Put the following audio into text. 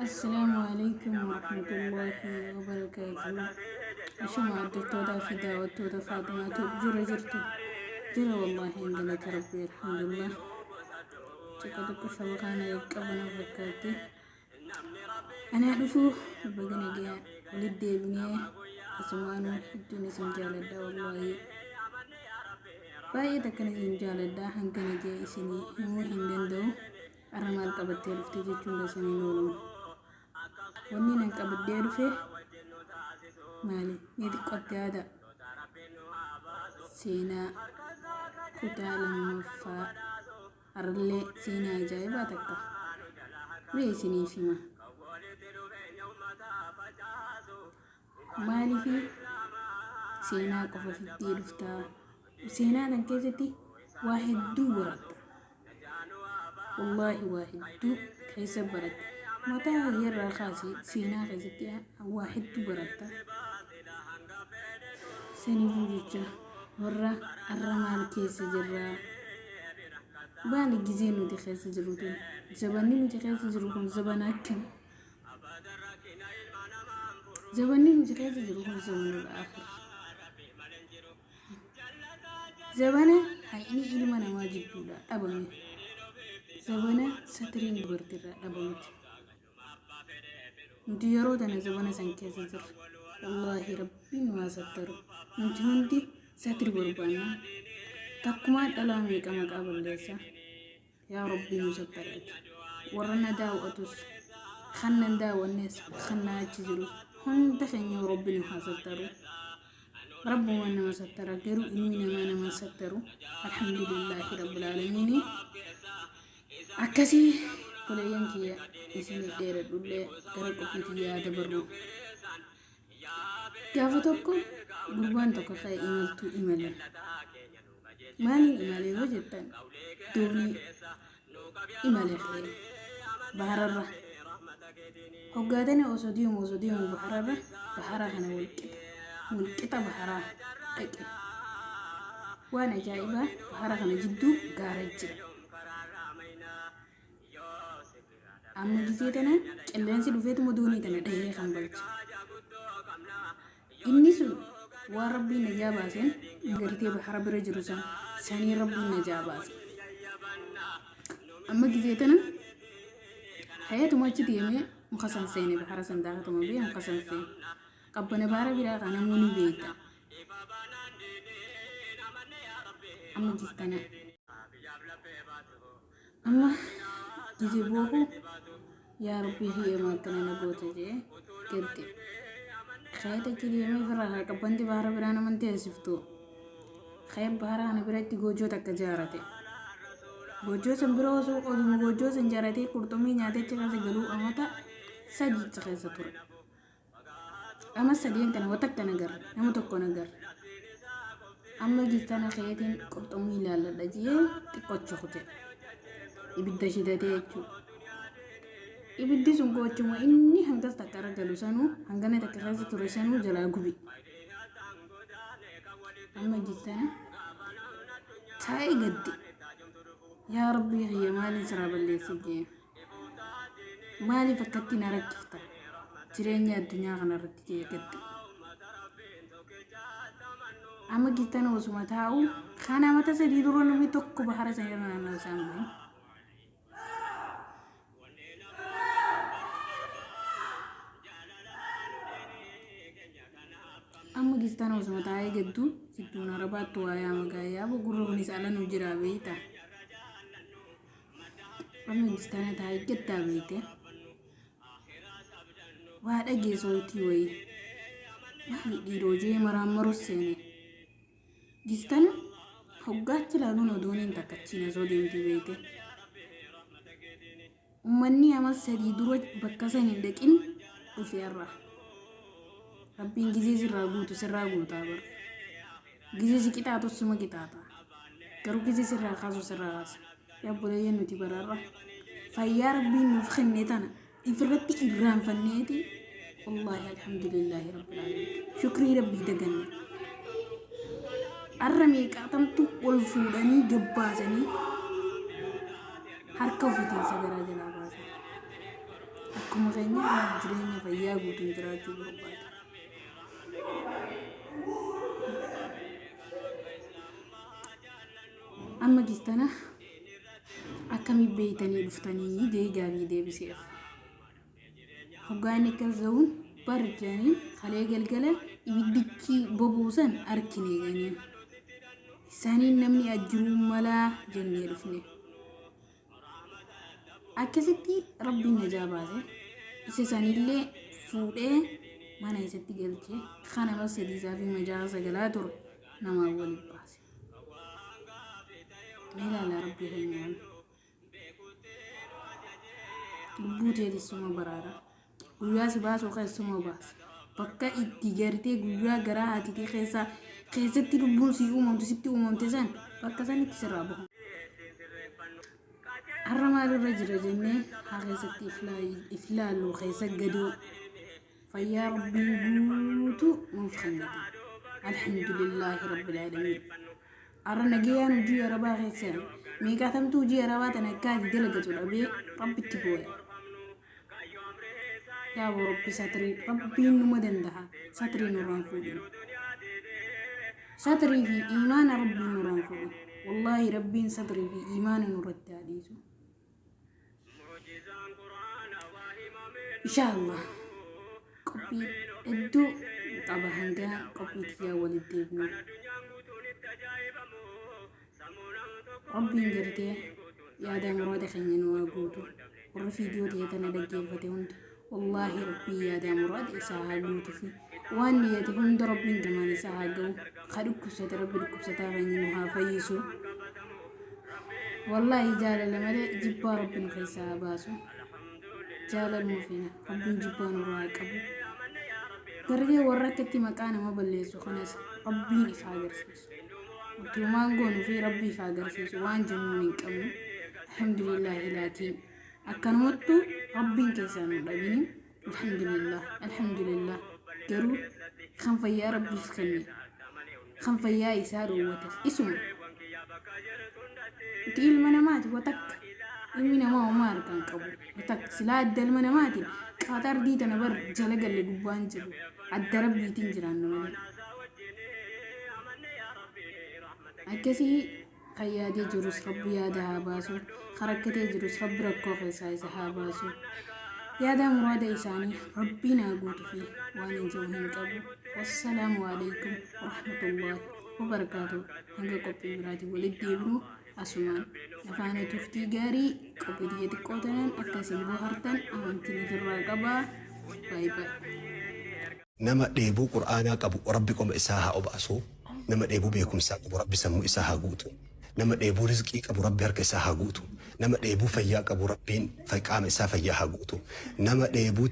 Assalaamu alaikum warahmatullahi wabarakaatuh. Ishuma hordoftoota fi daawwattoota Faaximaa Tuub jira jirtu. Jira wallaahi hin galata rabbii alhamdulillah. Xiqqoo xiqqoo shabakaan qabana fakkaatti. Anaa dhufuu baga nagaa walitti deebinee asumaanuu hedduun isin jaaladha wallaahi. Baay'ee takkan isin jaaladha hangana jee isinii himuu hin danda'u. Har'a maal qabattee dhufte jechuun keessan hin oolamu. Wanni nan qabadhee dhufe maali? Ni xiqqootti yaada. Seenaa kutaa lammaffaa har'allee seenaa ajaa'ibaa takka mee isiniif hima. Maaliif seenaa qofa fiddee dhuftaa? Seenaa tan keessatti waa hedduu baratta. Wallaahi waa hedduu keessa baratta. Mataa kiyyarraa kaasee seenaa keessatti waa hedduu baratta. Saniifuu jecha warra har'a maal keessa jirraa? Maali gizee nuti keessa jirru tun? Zabanni nuti keessa jirru kun zabana akkam? Zabanni nuti keessa jirru kun zabanul aakhir. Zabana haqni ilma namaa jidduudha dhabame. Zabana satiriin dubartiirraa dhabamte. Nuti yeroo tana zabana san keessa jirra. Wallaahi rabbiin nu haa sattaru. Nuti hundi satiri barbaanna. Takkumaa dhalaa meeqa maqaa balleessa. Yaa Rabbii nu sattari ati. Warra na daawwatus, kan nan daawwannes, kan na achi jirus hunda keenya Rabbi nu haa sattaru. Rabbuma nama sattara garuu ilmi namaa nama sattaru. Alhamdulillaahi Rabbil Aalamiini. Akkasii obboleeyyan kiyya isin dheeradhullee gara qophiitti yaada barru. Gaafa tokko gurbaan tokko ka'e imaltuu imale. Maaliin imale yoo jettan doonii imale ka'e bahararra. Hoggaatanii osoo deemu osoo deemu bahararra bahara kana walqixa walqixa baharaa dhaqe. Waan ajaa'ibaa bahara kana jidduu gaara jira. Amma gisee tana qilleensi dhufeetuma doonii tana dhahee kan balche. Inni sun waan rabbiin najaa baaseen gartee bahara bira jiru san sanii rabbiin najaa baase. Amma gisee tana hayatuma achi deemee muka san seene bahara san daakatuma bee muka san seene. Qabbana bahara biraa kan namuu ni beekta. Amma gisee tana Amma gise boohu yaa rabbii hiyyeema akkana na goota jee gadde. Kayata achi deemee ofirraa haa qabbanti bahara biraa naman teessiftu. Kaya bahara kana biratti goojoo takka jaarate. Goojoo san bira osoo oduma goojoo san jaaratee qurxummii nyaatee achi keessa galuu amata sadii achi keessa ture. Ama sadeen kana wa takka nagarre nama tokko nagarre. Amma gistana keetiin qurxummii ilaalladha jee xiqqocha kute. Ibidda shidatee jechuudha. Ibiddi sun gochuma inni hangas takka irra galu sanuu hangana takka keessa ture sanuu jalaa gubi. Amma gistana taa'ee gadde. Yaa Rabbii kiyya maaliin siraa balleesse jee. Maaliif akkatti na rakkifta? Jireenya addunyaa kana irratti jee gadde. Amma gistana osuma taa'u kana mata sadii dura namni tokko bahara sana irra naanna'u isaan bahin. Amma gistana osuma taa'ee gaddu jidduun arabaatti waa yaama gaayyaa gurra kunis ala nu jiraa beeyta. Amma gistana taa'ee gaddaa beeyte. Waa dhageessootii wayii. Maali dhiiroo jee maraan marus seene. Gistana hoggaachi ilaaluun odooniin takka achiin osoo deemtii beeyte. Ummanni ama sadii dura bakka san hin dhaqin dhufe irraa. Rabbiin gizee sirraa guutu sirraa guutaa bara. Gizee si qixaatus suma qixaaxa. Garuu gizee sirraa kaasu sirraa kaasa. Yaa obboleeyyan nuti bararra. Fayyaa rabbiin nuuf kenne tana ifirratti irraanfanneeti. Wallaahi alhamdulillaahi rabbil aalamiin. Shukrii rabbii daganne. Arra meeqaatamtu ol fuudhanii gabbaasanii harka ofiitiin sagaraa jalaa baasan. Akkuma keenya jireenya fayyaa guutuun jiraachuu barbaada. Amma gistana akkamii beeytanii dhuftanii jee gaafii deebiseef. Hoggaa inni akkas ta'uun bar jedhaniin kalee galgala ibiddichi boba'u san arkine jedhaniin. Isaaniin namni ajjiruu malaa jennee dhufne. Akkasitti rabbiin najaa baase. Isa sanillee fuudhee mana isatti galchee kan nama sadiisaa fi majaa sagalaa ture namaa waliin baase. Mee ilaalaa rabbii keenya kana. Lubbuu teetis suma baraara. Guyyaa si baasuu keessa suma baasa. Bakka itti gartee guyyaa garaa haatiitii keessa keessatti lubbuun si uumamtu sitti uumamte san bakka sanitti sirraa bahu. Har'a maalirra jira jennee haa keessatti if laallu keessa gadoo fayyaa rabbiin guutuu nuuf kennate. Alhamdulillaahi rabbil aalamiin. Har'a nagayaan hojii arabaa keessa meeqaatamtuu hojii arabaa tana akka ati dalagatu dhabee rabbitti booya. Yaa boo rabbi satrii rabbiin numa danda'a satrii nurraan fuudhin. Satrii fi imaana rabbiin nurraan fuudhin. Wallaahi rabbiin satrii fi imaana nurratti haa dhiisu. Inshaa Allah qophii hedduu qaba hanga qophii tiyyaa walitti deebinu. Rabbiin gartee yaada muraada keenya nu haa guutu. Warri viidiyoo tiyya tana dhaggeeffate hunda wallaahi rabbiin yaada muraada isaa haa guutufi. Waan niyyate hunda rabbiin galmaan isaa haa ga'u. Ka dhukkubsate rabbi dhukkubsataa keenya nu haa fayyisu. Wallaahi jaalala malee jibbaa rabbi nu keessaa haa baasu. Jaalaluma feena rabbiin jibbaa nurraa haa qabu. Gargee warra akkatti maqaa nama balleessu kanas rabbiin if haa agarsiisu. Nuti homaan goonu fi rabbi if haa agarsiisu waan jennuun hin qabnu. Alhamdulillaahi laakiin akkanumattuu rabbiin keessaa nu dhabini. Alhamdulillah alhamdulillah garuu kan fayyaa rabbiif kenne kan fayyaa isaa dhoowwates isuma. Nuti ilma namaati watakka ilmi namaa homaa harkaan qabu watakka silaa adda ilma namaatiin qaata ardii tana bar jala galle gubbaan jiru adda rabbiitiin jiraanna malee. Akkasii kan yaadee jirus rabbi yaada haa baasu kan rakkatee jirus rabbi rakkoo keessaa isa haa baasu. Yaada muraada isaanii rabbiin haa guutu fi waan hin jiru hin qabu. Wassalaamu alaikum warahmatullahi wabarakaatu. Hanga qophii biraatiin walitti deebinu asumaan afaana turtii gaarii qophii tiyya xiqqoo tanaan akka isin bohaartan amantiin ofirraa qabaa. Baay baay. Nama dheebuu Qur'aanaa qabu Rabbi qoma isaa haa obaasu. Nama dheebuu beekumsaa qabu Rabbi sammuu isaa haa guutu. Nama dheebuu rizqii qabu Rabbi harka isaa haa guutu. Nama dheebuu fayyaa qabu Rabbiin qaama isaa fayyaa haa guutu. Nama dheebuu